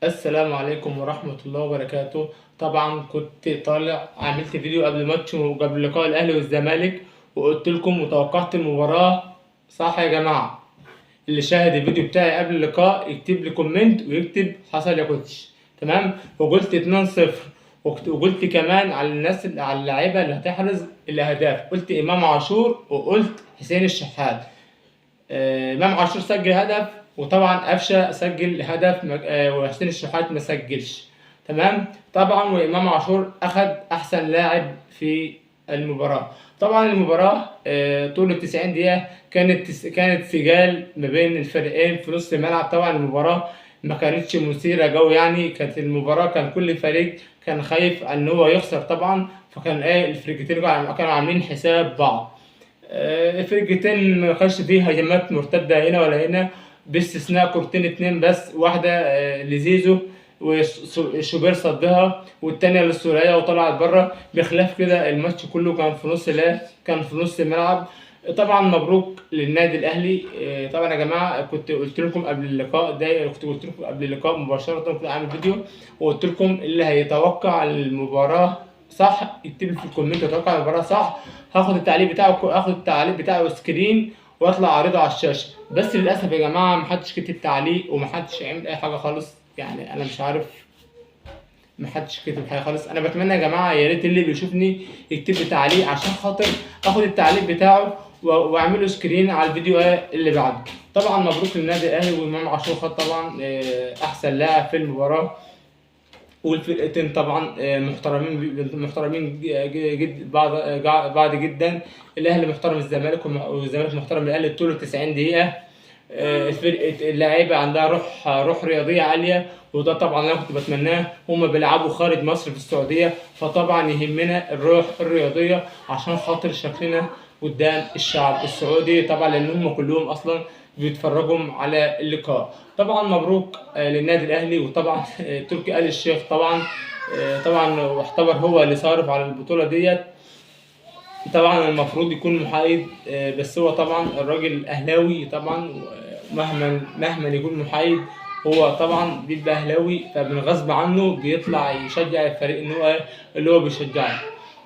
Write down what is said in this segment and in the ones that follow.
السلام عليكم ورحمة الله وبركاته. طبعا كنت طالع عملت فيديو قبل ماتش وقبل لقاء الأهلي والزمالك، وقلت لكم وتوقعت المباراة صح يا جماعة. اللي شاهد الفيديو بتاعي قبل اللقاء يكتب لي comment ويكتب حصل يا coach، تمام. وقلت 2-0، وقلت كمان على الناس على اللعيبة اللي هتحرز الأهداف، قلت إمام عاشور وقلت حسين الشحات. امام عاشور سجل هدف، وطبعا قفشه سجل هدف، وحسين الشحات ما سجلش، تمام. طبعا وامام عاشور اخذ احسن لاعب في المباراة. طبعا المباراة طول ال 90 دقيقة كانت سجال ما بين الفريقين في نص الملعب. طبعا المباراة ما كانتش مثيرة جو، يعني كانت المباراة كان كل فريق كان خايف ان هو يخسر طبعا، فكان الفرقتين كانوا عاملين حساب بعض. الفرقتين ما كانش فيه هجمات مرتدة هنا ولا هنا، باستثناء كورتين اتنين بس، واحدة لزيزو وشوبير صدها، والتانية للسولية وطلعت بره. بخلاف كده الماتش كله كان في نص، لا كان في نص الملعب. طبعا مبروك للنادي الاهلي. طبعا يا جماعة كنت قلت لكم قبل اللقاء ده، كنت قلت لكم قبل اللقاء مباشرة، كنت عامل فيديو وقلت لكم اللي هيتوقع المباراة صح يكتب لي في ال comment يتوقع المباراة صح، هاخد التعليق بتاعه، هاخد التعليق بتاعه screen واطلع اعرضه على الشاشة. بس للاسف يا جماعة محدش كتب تعليق ومحدش عمل اي حاجة خالص، يعني انا مش عارف محدش كتب حاجة خالص. انا بتمنى يا جماعة يا ريت اللي بيشوفني يكتب لي تعليق عشان خاطر اخد التعليق بتاعه واعمله screen على الفيديو اللي بعده. طبعا مبروك للنادي الاهلي، وامام عاشور خد طبعا احسن لاعب في المباراة، والفرقتين طبعا محترمين جد بعض جدا. الاهلي محترم الزمالك والزمالك محترم الاهلي طول 90 دقيقة. الفرقة اللعيبة عندها روح رياضية عالية، وده طبعا انا كنت بتمناه. هما بيلعبوا خارج مصر في السعودية، فطبعا يهمنا الروح الرياضية عشان خاطر شكلنا قدام الشعب السعودي، طبعا لان هم كلهم اصلا بيتفرجوا على اللقاء. طبعا مبروك للنادي الاهلي، وطبعا تركي آل الشيخ طبعا طبعا واعتبر هو اللي صارف على البطولة ديت، طبعا المفروض يكون محايد، بس هو طبعا الراجل اهلاوي، طبعا مهما يكون محايد هو طبعا بيبقى اهلاوي، فمن غصب عنه بيطلع يشجع الفريق ان هو اللي هو بيشجعه.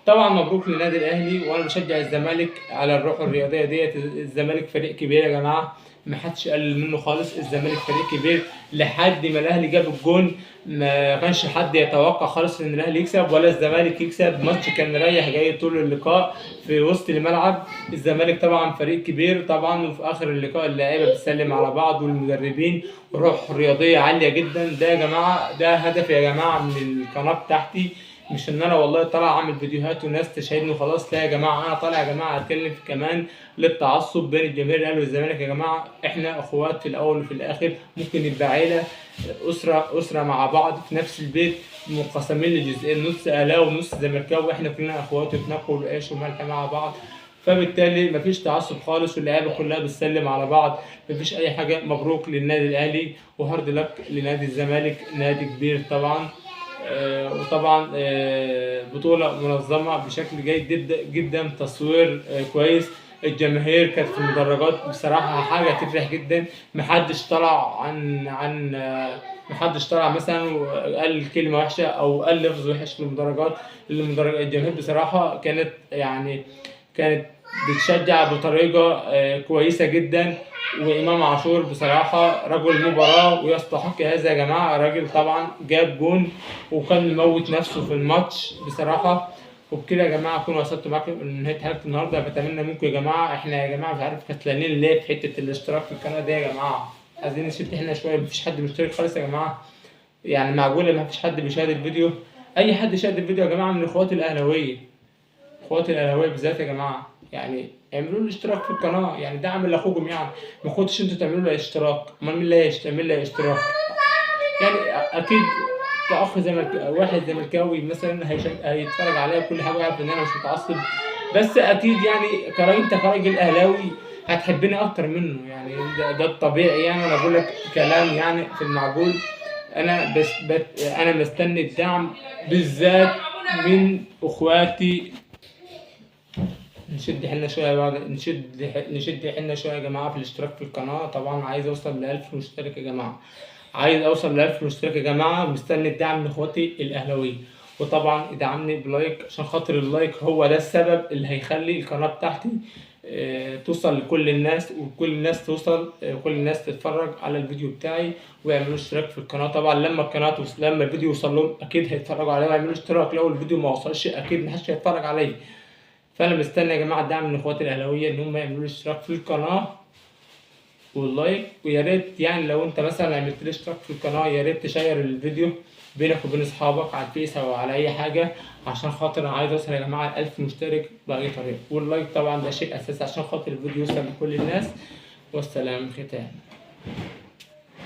طبعا مبروك للنادي الاهلي، وانا بشجع الزمالك على الروح الرياضية ديت. الزمالك فريق كبير يا جماعة، ما حدش قلل منه خالص، الزمالك فريق كبير. لحد ما الاهلي جاب الجون ما كانش حد يتوقع خالص ان الاهلي يكسب ولا الزمالك يكسب، ماتش كان رايح جاي طول اللقاء في وسط الملعب. الزمالك طبعا فريق كبير طبعا، وفي اخر اللقاء اللعيبة بتسلم على بعض والمدربين، روح رياضية عالية جدا. ده يا جماعة ده هدف يا جماعة من القناة بتاعتي، مش ان انا والله طالع اعمل فيديوهات وناس تشاهدني وخلاص، لا يا جماعة انا طالع يا جماعة اتكلم كمان للتعصب بين الجماهير الاهلي والزمالك. يا جماعة احنا اخوات في الاول وفي الاخر، ممكن نبقى عيله اسره مع بعض في نفس البيت، منقسمين لجزئين، نص اهلاوي ونص زملكاوي، واحنا كلنا اخوات وبناكل عيش وملح مع بعض، فبالتالي مفيش تعصب خالص، واللعيبة كلها بتسلم على بعض، مفيش اي حاجة. مبروك للنادي الاهلي و hard luck لنادي الزمالك، نادي كبير طبعا. وطبعا بطولة منظمة بشكل جيد جدا جدا، تصوير كويس، الجماهير كانت في المدرجات بصراحة حاجة تفرح جدا، محدش طلع عن عن محدش طلع مثلا وقال كلمة وحشة أو قال لفظ وحش في المدرجات. الجماهير بصراحة كانت يعني كانت بتشجع بطريقة كويسة جدا. وإمام عاشور بصراحة رجل مباراة ويستحق هذا يا جماعة، راجل طبعا جاب جون وكان مموت نفسه في الماتش بصراحة. وبكده يا جماعة أكون وصلت معاكم لنهاية حلقة النهاردة. بتمنى منكم يا جماعة، إحنا يا جماعة مش عارف كسلانين ليه في حتة الاشتراك في القناة دي يا جماعة، عايزين نشد احنا شوية، مفيش حد مشترك خالص يا جماعة، يعني معقولة مفيش حد بيشاهد الفيديو؟ أي حد يشاهد الفيديو يا جماعة من إخواتي الأهلاوية، إخواتي الأهلاوية بالذات يا جماعة، يعني اعملوا لي اشتراك في القناة، يعني دعم لاخوكم، يعني ما كنتش انتوا تعملوا لي اشتراك، امال مين اللي هيعمل لي اشتراك؟ يعني اكيد كاخ زملك واحد زملكاوي مثلا هيتفرج عليا كل حاجة ويعرف ان انا مش متعصب، بس اكيد يعني انت كراجل اهلاوي هتحبني اكتر منه، يعني ده الطبيعي. يعني انا بقول لك كلام يعني في المعقول، انا بس انا مستني الدعم بالذات من اخواتي. نشد حيلنا شوية بعد نشد حيلنا شوية يا جماعة في الاشتراك في القناة. طبعا عايز اوصل ل1000 مشترك يا جماعة، عايز اوصل ل1000 مشترك يا جماعة. مستني الدعم من اخواتي الاهلاوية، وطبعا ادعمني ب like عشان خاطر ال like هو ده السبب اللي هيخلي القناة بتاعتي توصل لكل الناس، وكل الناس توصل، وكل الناس تتفرج على الفيديو بتاعي ويعملوا اشتراك في القناة. طبعا لما القناة توصل، لما الفيديو يوصل لهم اكيد هيتفرجوا عليه ويعملوا اشتراك. لو الفيديو ما وصلش اكيد محدش هيتفرج عليه. فانا مستني يا جماعة الدعم من اخواتي الاهلاوية ان هم يعملوا لي اشتراك في القناة وال like. ويا ريت يعني لو انت مثلا عملت لي اشتراك في القناة يا ريت تشير الفيديو بينك وبين اصحابك على الفيس او على اي حاجة، عشان خاطر انا عايز اوصل يا جماعة 1000 مشترك باي طريقه. وال like طبعا ده شيء اساسي عشان خاطر الفيديو يوصل لكل الناس. والسلام ختام.